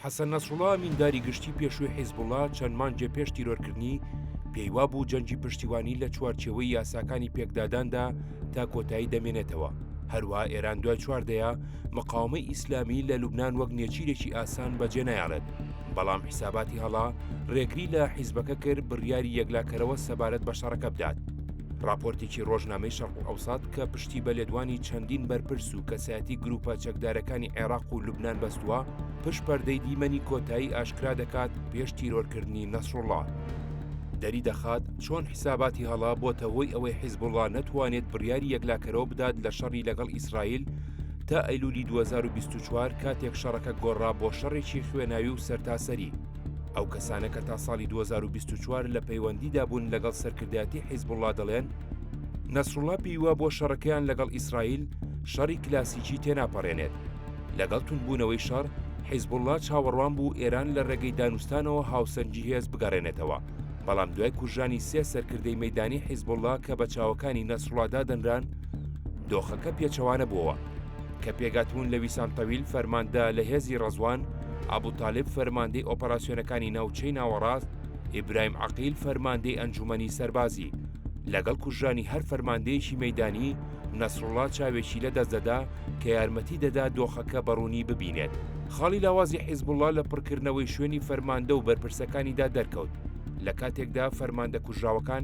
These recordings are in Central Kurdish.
حەسەن نەسروڵا ئەمینداری گشتی پێشووی حیزبوڵا چەند مانگێ پێش تیرۆرکردنی پێی وابوو جەنگی پشتیوانی لە چوارچێوەی یاساکانی پێکداداندا تا کۆتایی دەمێنێتەوە. هەروەها ئێران دوای چوار دەیە مقاومەی ئیسلامی لە لوبنان وەک نێچیرێکی ئاسان بەجێ نایەڵێت. بەڵام حیساباتی هەڵە ڕێگری لە حیزبەکە کرد بڕیاری یەکلاکەرەوە سەبارەت بە شەڕەکە بدات. ڕاپۆرتێکی ڕۆژنامەی شەرقولئەوسەت کە پشتی بە لێدوانی چەندین بەرپرس و کەسایەتی گروپە چەکدارەکانی عێراق و لوبنان بەستووە، پشت پەردەی دیمەنی کۆتایی ئاشکرا دەکات پێش تیرۆرکردنی نەسروڵڵا. دەریدەخات چۆن حیساباتی هەڵە بۆتە هۆی ئەوەی حیزبوڵڵا نەتوانێت بڕیاری یەکلاکەرەوە بدات لە شەڕی لەگەڵ ئیسرائیل تا ئەیلولی 2024 کاتێک شەڕەکە گۆڕا بۆ شەڕێکی خوێناوی و سەرتاسەری. ئەو کەسانە کە تا ساڵی 2024 لە پەیوەندیدا بوون لەگەڵ سەرکردایەتی حیزبوڵڵا دەڵێن، نەسروڵڵا پێی وابووە شەڕەکەیان لەگەڵ ئیسرائیل شەڕی کلاسیکی تێناپەڕێنێت. لەگەڵ توندبوونەوەی شەڕ، حیزبوڵڵا چاوەڕوان بوو ئێران لە ڕێگەی دانوستانەوە هاوسەنگی هێز بگەڕێنێتەوە، بەڵام دوای کوژرانی سێ سەرکردەی مەیدانی حیزبوڵڵا کە بە چاوەکانی نەسروڵا دادەنران، دۆخەکە پێچەوانە بووەوە. کە پێکهاتبوون لە ویسام تەویل فەرماندە لە هێزی ڕەزوان، ئەبو تالیب فەرماندەی ئۆپەراسیۆنەکانی ناوچەی ناوەڕاست، ئیبراهیم عەقیل فەرماندەی ئەنجومەنی سەربازی. لەگەڵ کوژرانی هەر فەرماندەیەکی مەیدانی، نەسروڵا چاوێکی لەدەست دەدا کە یارمەتی دەدا دۆخەکە بە ڕوونی ببینێت. خاڵی لاوازی حیزبوڵڵا لە پڕکردنەوەی شوێنی فەرماندە و بەرپرسەکانیدا دەرکەوت، لە کاتێکدا فەرماندە کوژراوەکان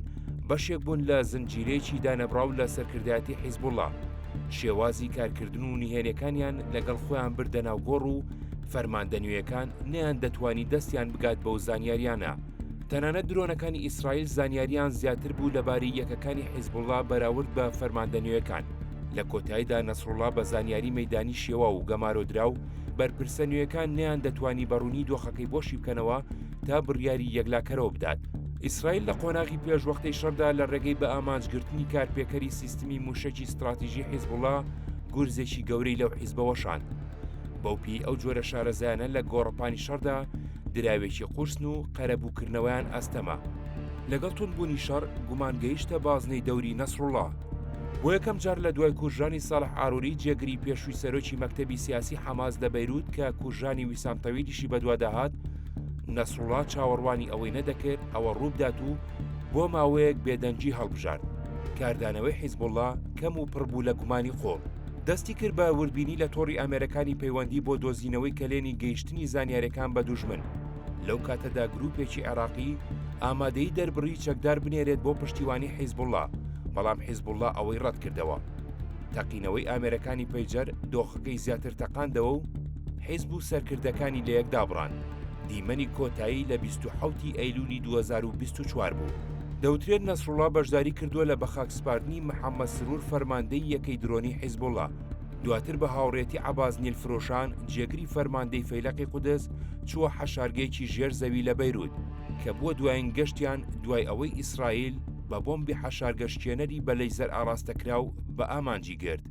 بەشێک بوون لە زنجیرەیەکی دانەبڕاو لە سەرکردایەتی حیزبوڵڵا. شێوازی کارکردن و نهێنیەکانیان لەگەڵ خۆیان بردە ناو گۆڕ و فەرماندە نوێیەکان نەیاندەتوانی دەستیان بگات بەو زانیاریانە. تەنانەت درۆنەکانی ئیسرائیل زانیاریان زیاتر بوو لەبارەی یەکەکانی حیزبوڵڵا بەراورد بە فەرماندە نوێیەکان. لە کۆتاییدا نەسروڵڵا بە زانیاری مەیدانی شێواو و گەمارۆدراو، بەرپرسە نوێیەکان نەیاندەتوانی بە ڕوونی دۆخەکەی بۆ شیبکەنەوە تا بڕیاری یەکلاکەرەوە بدات. ئیسرائیل لە قۆناغی پێشوەختەی شەڕدا لە ڕێگەی بەئامانجگرتنی کارپێکەری سیستمی مووشەکی ستراتیژی حیزبوڵڵا گورزێکی گەورەی لەو حیزبە وەشاند. بەو پێی ئەو جۆرە شارەزایانە لە گۆڕەپانی شەڕدا دراوێکی قورسن و قەرەبووکردنەوەیان ئەستەمە. لەگەڵ توندبوونی شەڕ، گومان گەیشتە بازنەی دەوری نەسروڵڵا. بۆ یەکەم جار لە دوای کوژرانی ساڵح عاروری جێگری پێشووی سەرۆکی مەکتەبی سیاسی حەماس لە بەیروت کە کوژرانی ویسام تەویلیشی بەدوادا هات، نەسروڵا چاوەڕوانی ئەوەی نەدەکرد ئەوە ڕووبدات و بۆ ماوەیەک بێدەنگی هەڵبژارد. کاردانەوەی حیزبوڵڵا کەم و پڕ بوو لە گومانی قووڵ. دەستی کرد بە وردبینی لە تۆڕی ئامێرەکانی پەیوەندی بۆ دۆزینەوەی کەلێنی گەیشتنی زانیاریەکان بە دوژمن. لەو کاتەدا گروپێکی عێراقی ئامادەیی دەربڕی چەکدار بنێرێت بۆ پشتیوانی حیزبوڵڵا، بەڵام حیزبوڵڵا ئەوەی ڕەتکردەوە. تەقینەوەی ئامێرەکانی پەیجەر دۆخەکەی زیاتر تەقاندەوە و حیزب و سەرکردەکانی لەیەک دابڕان. دیمەنی کۆتایی لە 27 ی ئەیلولی 2024 بوو. دەوترێت نەسروڵا بەشداری کردووە لە بەخاکسپاردنی محەممەد سرور فەرماندەی یەکەی درۆنی حیزبوڵا، دواتر بە هاوڕێتی عەباس نیلفرۆشان جێگری فەرماندەی فەیلەقی قودس چووە حەشارگەیەکی ژێر زەوی لە بەیروت کە بووە دوایین گەشتیان دوای ئەوەی ئیسرائیل بە بۆمبی حەشارگە شکێنەری بە لەیزەر ئاڕاستەکراو بە ئامانجی گرت.